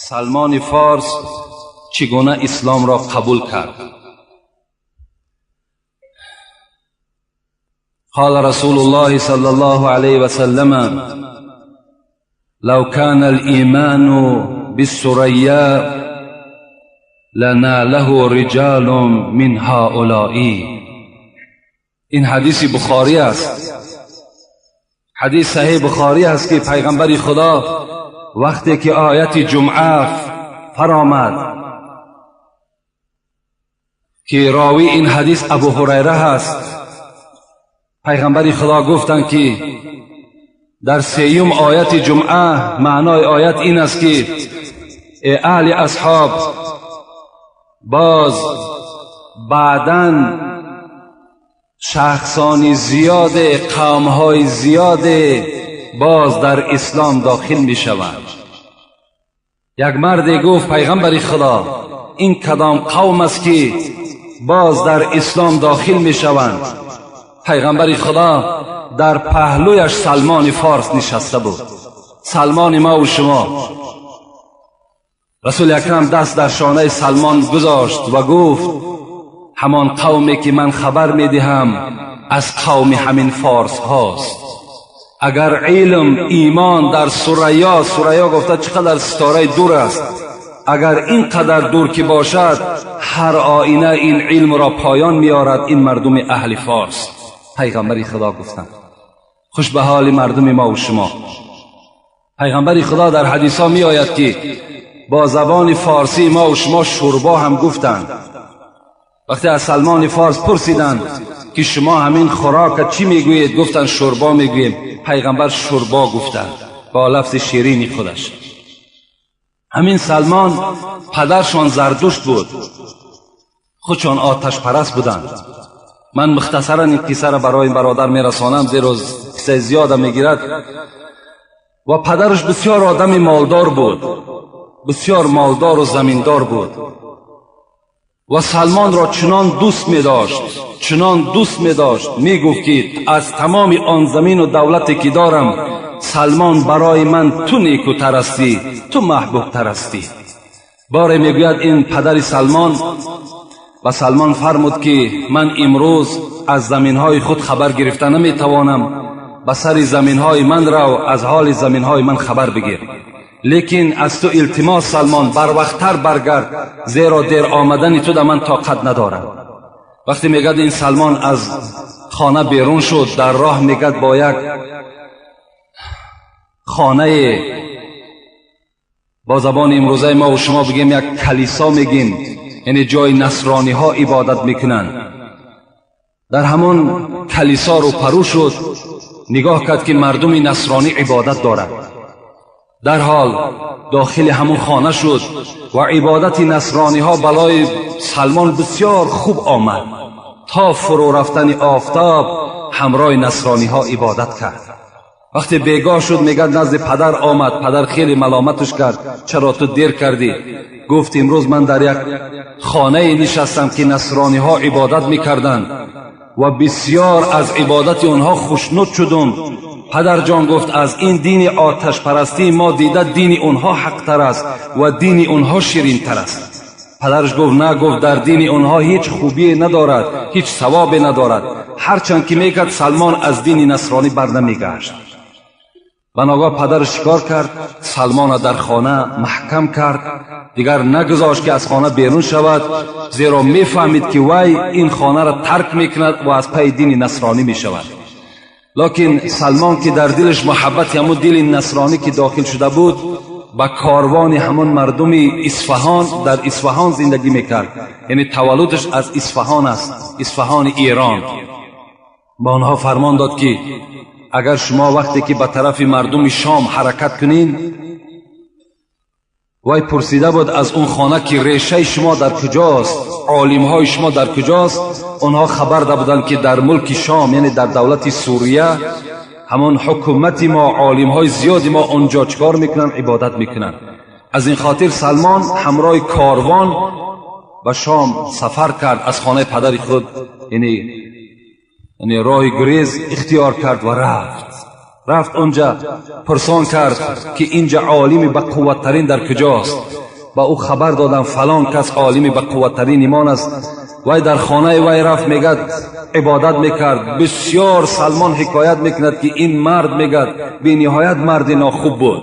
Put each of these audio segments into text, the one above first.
Салмони Форс чӣ гуна исломро қабул кард. قال رسول الله صلى الله عليه وسلم: لو كان الإيمان بالثريا لناله رجال من هؤلاء. این حدیث بخاری است، حدیث صحیح بخاری است که پیغمبر خدا وقتی که آیت جمعه فرآمد که راوی این حدیث ابو هریره هست، پیغمبر خدا گفتند که در سیوم آیت جمعه معنای آیت این است که ای اهل اصحاب، باز بعداً شخصان زیاد، قومهای زیاد باز در اسلام داخل می شوند. یک مرد گفت: پیغمبر خدا، این کدام قوم است که باز در اسلام داخل می شوند؟ پیغمبر خدا در پهلویش سلمان فارس نشسته بود، سلمان ما و شما. رسول اکرم دست در شانه سلمان گذاشت و گفت: همان قومی که من خبر می دهم از قوم همین فارس هاست. اگر علم ایمان در ثریا، ثریا گفته چقدر ستاره دور است، اگر اینقدر دور که باشد، هر آینه این علم را پایان میارد این مردم اهل فارس. پیغمبر خدا گفتند. خوش به حال مردم ما و شما. پیغمبر خدا در حدیث ها می آید که با زبان فارسی ما و شما شوربا هم گفتند. وقتی از سلمان فارس پرسیدند که شما همین خوراک چی میگویید؟ گفتند شوربا میگوییم. پیغمبر شوربا گفتند با لفظ شیرینی خودش. همین سلمان پدرشان زردشت بود، خودشان آتش پرست بودند. من مختصرا این قصه را برای برادر میرسانم، زیرا قصه زیاده میگیرد. و پدرش بسیار آدم مالدار بود، بسیار مالدار و زمیندار بود و سلمان را چنان دوست می داشت، چنان دوست می داشت، می گفت که از تمام آن زمین و دولتی که دارم، سلمان برای من تو نیکوتر هستی، تو محبوب تر هستی. باره میگوید این پدر سلمان و سلمان فرمود که من امروز از زمینهای خود خبر گرفته نمیتوانم، به سر زمینهای من رو، از حال زمینهای من خبر بگیر، لیکن از تو التماس سلمان، بر وقتتر برگرد، زیرا دیر آمدن تو در من طاقت ندارم. وقتی میگد این سلمان از خانه بیرون شد، در راه میگد با یک خانه، با زبان امروزه ما و شما بگیم یک کلیسا میگیم، یعنی جای نصرانی ها عبادت میکنن، در همون کلیسا رو پرو شد، نگاه کرد که مردم نصرانی عبادت دارند. در حال داخل همون خانه شد و عبادت نصرانی ها بالای سلمان بسیار خوب آمد. تا فرو رفتن آفتاب همراه نصرانی ها عبادت کرد. وقتی بیگاه شد، میگد نزد پدر آمد. پدر خیلی ملامتش کرد: چرا تو دیر کردی؟ گفت امروز من در یک خانه نشستم که نصرانی ها عبادت میکردند و بسیار از عبادت آنها خوشنود شدم. پدر جان، گفت، از این دین آتش پرستی ما دیده دین اونها حقتر است و دین اونها شیرین تر است. پدرش گفت نه، گفت در دین اونها هیچ خوبی ندارد، هیچ ثوابی ندارد. هرچند که میکرد، سلمان از دین نصرانی بر نمیگشت. بناگاه پدرش چیکار کرد؟ سلمان در خانه محکم کرد، دیگر نگذاشت که از خانه بیرون شود، زیرا میفهمید که وی این خانه را ترک میکند و از پی دین نصرانی میشود. لکن سلمان که در دلش محبت همون دل نصرانی که داخل شده بود، به کاروان همون مردم اصفهان، در اصفهان زندگی میکرد، یعنی تولدش از اصفهان است، اصفهان ایران، با آنها فرمان داد که اگر شما وقتی که به طرف مردم شام حرکت کنین، وی پرسیده بود از اون خانه که ریشه شما در کجاست، عالم های شما در کجاست؟ آنها خبر داده بودند که در ملک شام، یعنی در دولت سوریه، همان حکومت ما، عالم های زیادی ما اونجا چکار میکنن؟ عبادت میکنن. از این خاطر سلمان همراه کاروان به شام سفر کرد، از خانه پدر خود یعنی راه گریز اختیار کرد و رفت. Рафт онҷа, пурсон кард ки инҷа олими ба қувваттарин дар куҷост. Ба ӯ хабар додам, фалон кас олими ба қувваттарин имон аст. Вай дар хонаи вай рафт, мегад, ибодат мекард бисёр. Салмон ҳикоят мекунад, ки ин мард, мегад, бениҳоят марди нохуб буд.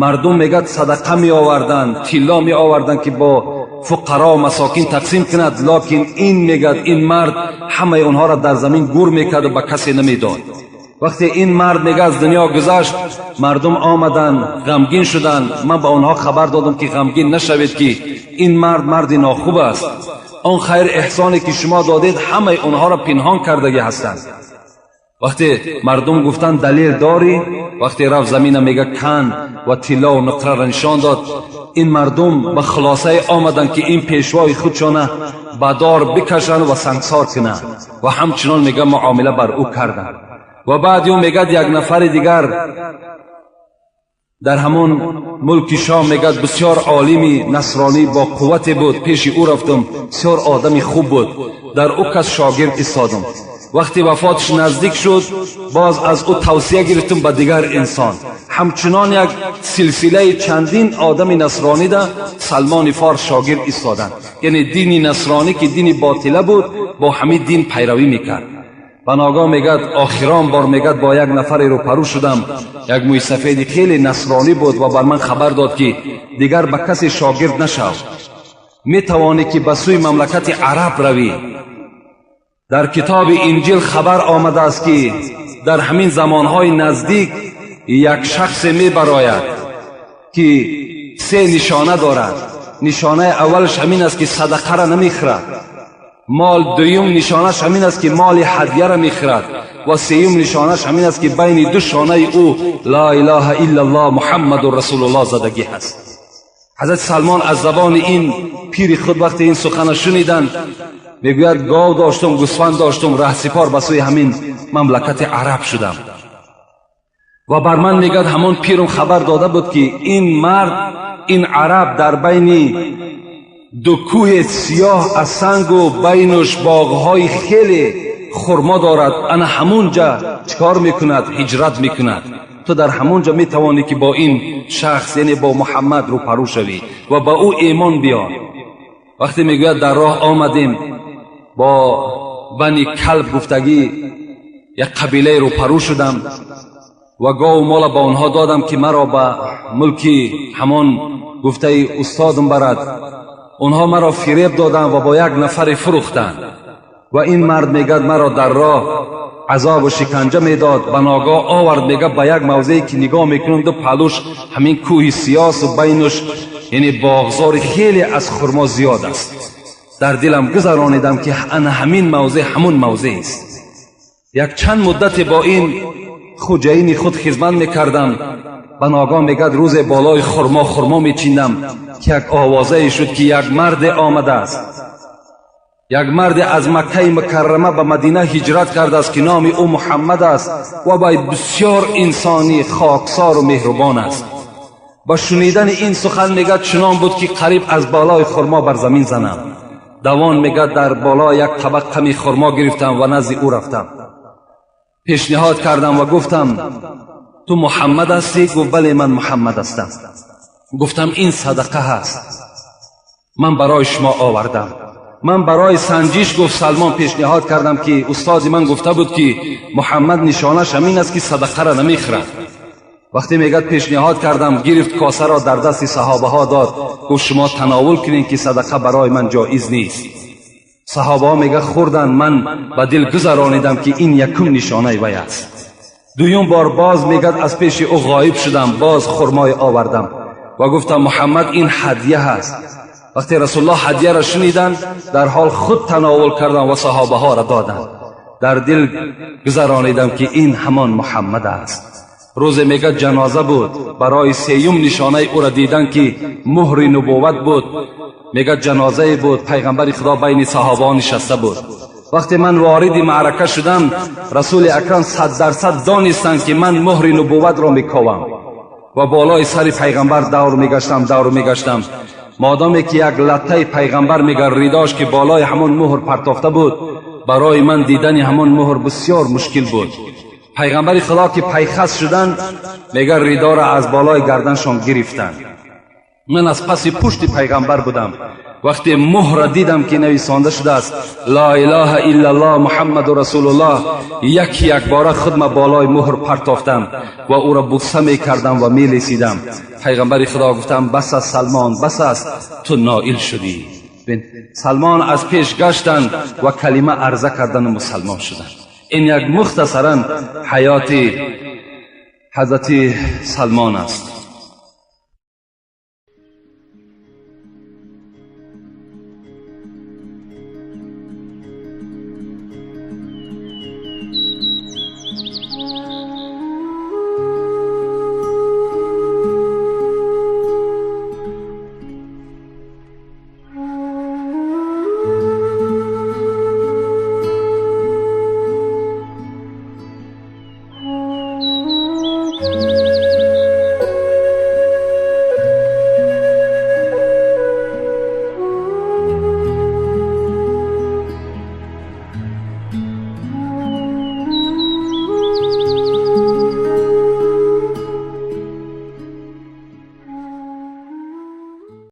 Мардум, мегад, садақа меоварданд, тилло меоварданд, ки бо фуқаро, масокин тақсим кунад. Локин ин, мегад, ин мард ҳамаи онҳоро дар замин гур мекарду ба касе намедод. Вақте ин мард, мега, аз дунё гузашт, мардум омаданд, ғамгин шуданд. Ман ба онҳо хабар додам, ки ғамгин нашавед, ки ин мард марди нохуб аст. Он хайр эҳсоне, ки шумо додед, ҳамаи онҳоро пинҳон кардагӣ ҳастанд. Вақте мардум гуфтанд: «Далел дорӣ?» Вақте рафт, замина, мега, кан ва тиллову нуқраро нишон дод. Ин мардум ба хулосае омаданд, ки ин пешвои худшона ба дор бикашанд ва сангсор кунанд, ва ҳамчунон, мега, муомила бар ӯ карданд. Ва баъд ӯ, мегад, як нафари дигар дар ҳамон мулки Шом, мегад, бисёр олими насронӣ бо қуввате буд. Пеши ӯ рафтам, бисёр одами хуб буд. Дар ӯ кас шогирд истодам. Вақте вафоташ наздик шуд, боз аз ӯ тавсия гирифтам ба дигар инсон. Ҳамчунон як силсилаи чандин одами насронида Салмони Форс шогирд истоданд. Яъне дини насронӣ, ки дини ботила буд, бо ҳамин дин пайравӣ мекард. Ба ногоҳ, мегад, охирон бор, мегад, бо як нафаре рӯпарӯ шудам. Як мӯйсафеди хеле насронӣ буд ва бар ман хабар дод, ки дигар ба касе шогирд нашав, метавонӣ, ки ба сӯи мамлакати араб равӣ. Дар китоби Инҷил хабар омадааст, ки дар ҳамин замонҳои наздик як шахсе мебарояд, ки се нишона дорад. Нишонаи аввалаш ҳамин аст, ки садақаро намехӯрад, мол. Дуюм нишонаш ҳамин аст, ки моли ҳадияро мехӯрад, ва сеюм нишонаш ҳамин аст, ки байни ду шонаи ӯ «Ла илаҳа иллаллоҳ, Муҳаммадун расулуллоҳ» задагӣ ҳаст. Ҳазрати Салмон аз забони ин пири худ вақте ин сухана шуниданд, мегӯяд, гов доштум, гӯсфанд доштум, раҳсипор ба сӯи ҳамин мамлакати араб шудам. Ва бар ман, мегӯяд, ҳамон пирум хабар дода буд, ки ин мард, ин араб, дар байни ду кӯҳи сиёҳ аз сангу байнуш боғҳои хеле хурмо дорад, ана ҳамунҷа чӣ кор мекунад? Ҳиҷрат мекунад. Ту дар ҳамунҷа метавонӣ, ки бо ин шахс, яъне бо Муҳаммад, рӯпарӯ шавӣ ва ба ӯ эмон биёр. Вақте, мегӯяд, дар роҳ омадем, бо Бани Калб гуфтагӣ як қабилае рӯпарӯ шудам ва гову мола ба онҳо додам, ки маро ба мулки ҳамон гуфтаи устодам барад. Онҳо маро фиреб доданд ва бо як нафаре фурӯхтанд. Ва ин мард, мегӯяд, маро дар роҳ азобу шиканҷа медод. Ба ногоҳ овард, мегӯяд, ба як мавзее, ки нигоҳ мекунам, ду паҳлӯш ҳамин кӯҳи сиёсу байнуш, яъне боғзори хеле аз хурмо зиёд аст. Дар дилам гузаронидам, ки ана ҳамин мавзеъ ҳамун мавзеъ аст. Як чанд муддате бо ин хуҷаини худ хизмат мекардам. Ба ногоҳ, мегӯяд, рӯзе болои хурмо хурмо мечиндам, ки як овозае шуд, ки як марде омадааст, як марде аз Маккаи Мукаррама ба Мадина ҳиҷрат кардааст, ки номи ӯ Муҳаммад аст ва вай бисёр инсони хоксору меҳрубон аст. Ба шунидани ин сухан, мегӯяд, чунон буд, ки қариб аз болои хурмо бар замин занам. Давон, мегӯяд, дар боло як табақ қами хурмо гирифтам ва назди ӯ рафтам, пешниҳод кардам ва гуфтам: «Ту Муҳаммад ҳастӣ?» Гуфт: «Бале, ман Муҳаммад ҳастам». Гуфтам: «Ин садақа ҳаст, ман барои шумо овардам». «Ман барои санҷиш, гуфт Салмон, пешниҳод кардам, ки устоди ман гуфта буд, ки Муҳаммад нишонаш ҳамин аст, ки садақаро намехӯрад». Вақте, мегӯяд, пешниҳод кардам, гирифт косаро, дар дасти саҳобаҳо дод, гуфт: «Шумо тановул кунед, ки садақа барои ман ҷоиз нест». Саҳобаҳо, мега, хӯрданд. Ман ба дил гузаронидам, ки ин якум нишонаи вай аст. Дуюм бор боз, мегӯяд, аз пеши ӯ ғоиб шудам, боз хурмое овардам ва гуфтам: «Муҳаммад, ин ҳадя ҳаст». Вақте Расулуллоҳ ҳадияро шуниданд, дар ҳол худ тановул карданд ва саҳобаҳоро доданд. Дар дил гузаронидам, ки ин ҳамон Муҳаммад аст. Рӯзе, мегӯяд, ҷаноза буд. Барои сеюм нишонаи ӯро дидан, ки муҳри нубувват буд, мегӯяд, ҷанозае буд, пайғамбари Худо байни саҳобаҳо нишаста буд. Вақте ман вориди маърака шудам, Расули Акрам 100% донистанд, ки ман муҳри нубувватро мековам, ва болои сари пайғамбар давр мегаштам, давр мегаштам, модоме ки як латтаи пайғамбар, мега, ридош, ки болои ҳамон муҳр партофта буд. Барои ман дидани ҳамон муҳр бисёр мушкил буд. Пайғамбари Худо ки пайхас шуданд, мега, ридоро аз болои гарданшон гирифтанд. Ман аз паси пушти пайғамбар будам. Вақте муҳра дидам, ки нависонда шудааст «Ла илаҳа иллаллоҳ, Муҳаммаду расулуллоҳ», яки якбора худма болои муҳр партофтам ва ӯро буса мекардам ва мелесидам. Пайғамбари Худо гуфтам: «Бас аст, Салмон, бас аст, ту ноил шудӣ». Салмон аз пеш гаштанд ва калима арза кардану мусалмон шуданд. Ин як мухтасаран ҳаёти ҳазрати Салмон аст.